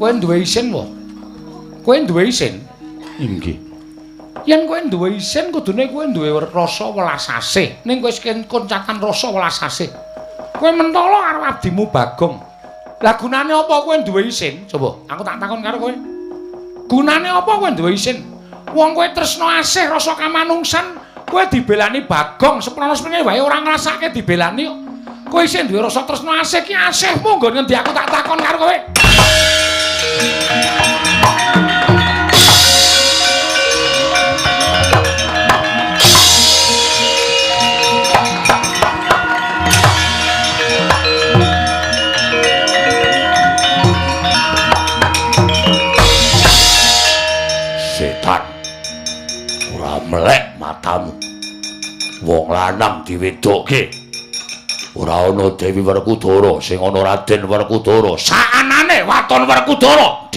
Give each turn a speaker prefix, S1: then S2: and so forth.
S1: Kowe duwe isin wae. Kowe duwe isin?
S2: Inggih.
S1: Yen kowe duwe isin kudune kowe duwe rasa welas asih. Ning kowe wis koncatan rasa welas asih. Kowe mentolo karo abdimu Bagong. Lah gunane apa kowe duwe isin? Coba aku tak takon karo kowe. Gunane apa kowe duwe isin? Wong kowe tresna asih rasa kamanungsan, kowe dibelani Bagong seprono-seprene wae ora ngrasake dibelani kok. Kowe isin duwe rasa tresna asih ki asihmu nggon ngendi aku tak takon karo kowe.
S2: Setan. Ora melek matamu. Wong lanang diwedokke. Ora ana Dewi Werkudara sing ana Raden Werkudara.
S1: Saanane waton Werkudara.